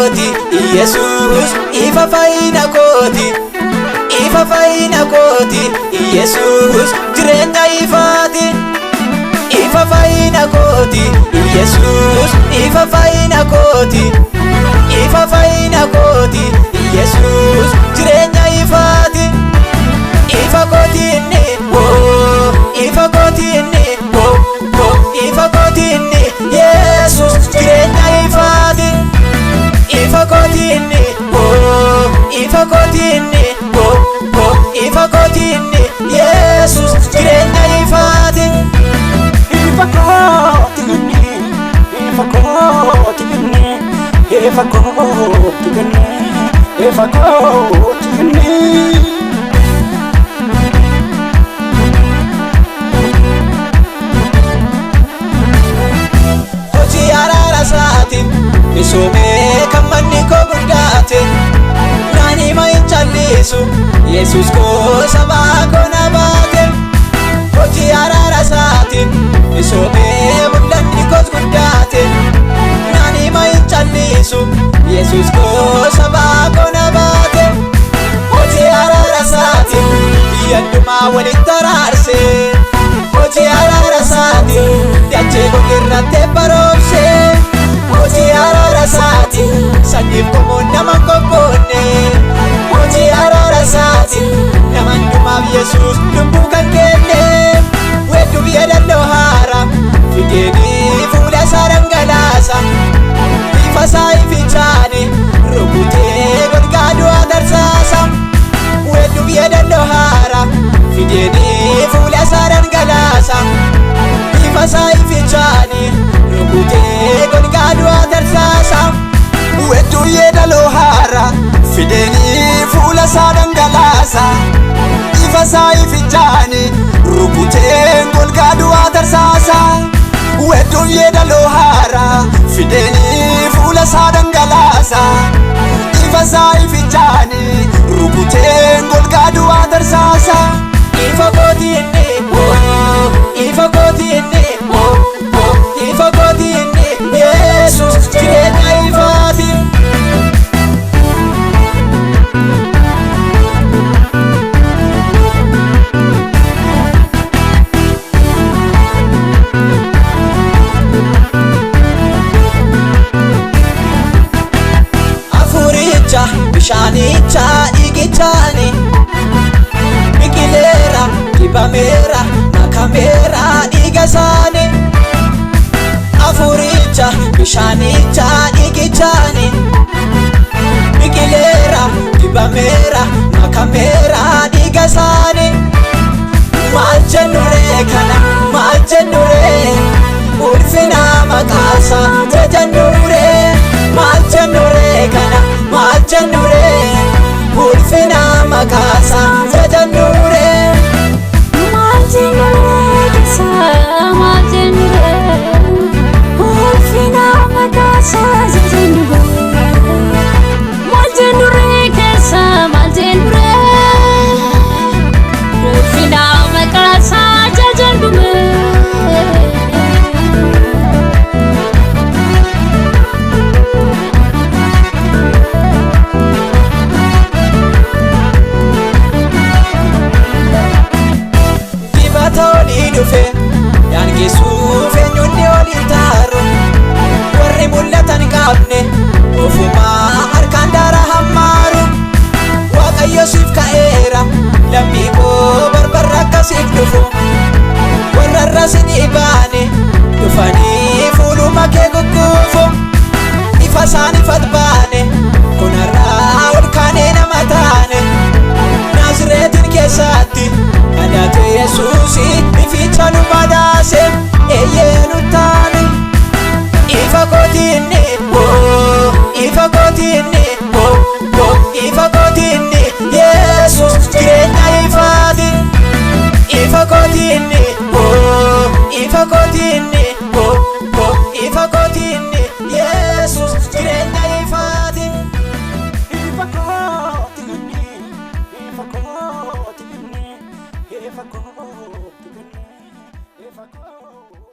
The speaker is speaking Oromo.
kooti, Yesuus ifa fayyina kooti. Ifa fayyina kooti, Yesuus jireenya ifaati. Ifa fayyina kooti, Yesuus ifa fayyina kooti. Ifa fayyina kooti, Yesuus jireenya ifaati. Ifa kooti inni, woo, ifa kooti inni, woo, woo, ifa kooti inni, Yesuus jireenya ifaati. Ifa kooti inni, woo, ifa kooti inni, woo, woo, ifa kooti inni, Yesuus jireenya ifaati. Ifa kooti inni, ifa kooti inni, ifa kooti inni, ifa kooti inni. Hojii araara isaatiin misoomee kan manni koo guddaate, naan hima hin callisu, Yesuus koo sabaa koo na baate. Hojii araara isaatiin misoomee mul'anni koos guddaate, naan hima hin callisu, Yesuus koo sabaa koo na baate. Hojii araara isaatiin biyya hundumaa walitti araarse. Hojii araara isaatiin dachee gogirratti baroomse. Hojii araara isaatiin sanyiif qomoon nama hin qophoonne. Hojii araara isaatiin nama hundumaaf Yesuus lubbuu kan kenne. Weedduu yeedalloo haaraa fideenii fuula isaa dhangalaasa. Bifa isaa ifichaani rukutee golgaa du'aa tarsaasa. Weedduu yeedalloo haaraa fideenii fuula isaa dhangalaasa. Bifa isaa ifichaani rukutee golgaa du'aa tarsaasa. Weedduu yeedaloo haaraa fideenii fuula isaa dhangalaasa. Ifa isaa ifichaani rukutee golgaa du'aa tarsaasa. Weedduu yeedaloo haaraa fideenii fuula isaa dhangalaasa. Ifa isaa ifichaani rukutee golgaa du'aa tarsaasa. Ifa kooti inni, woo, ifa kooti inni, woo, woo, ifa kooti inni, Yesuus jireenya ifaati. Hafuuricha, bishaanicha, dhiigichaani biqileera, dibameera, makameera dhiiga isaanii. Hafuuricha, bishaanicha, dhiigichaani biqileera, dibameera, makameera dhiiga isaanii. Maal jennuree kana, maal jennuree, ulfina maqaasaa jajannuree. Maal jennuree kana, maal jennuree, ulfina maqaasaa jajannuree. Maal jennuree keessa, maal jennuree, ulfina maqaasaa jajannuree. Maal jennuree keessa, maal jennuree, ulfina maqaasaa jajannuree. Dibata olii dhufe daangessuuf eenyuun olii taaru, warri mul'atan qabne ofumaa harkaan daara hammaaru. Waaqayyo siif ka'eera, lammii koo, barbarra akkasiif dhufu, warra irra sinii baane dhufanii fuuluma kee gugguufu. Ifa isaan ifat baane kunarraa ol kaanee nama taane, Naazreetiin keessatti dhalate Yesuusi, ificha nu badhaase, eeyyee nu taane. Ifa kooti inni, woo, ifa kooti inni, woo, woo, ifa kooti inni, Yesuus jireenya ifaati. Ifa kooti inni, woo, ifa kooti inni, woo, woo, ifa kooti inni, Yesuus jireenya ifaati. Ifa kooti inni, ifa kooti inni, ifa kooti inni, ifa kooti.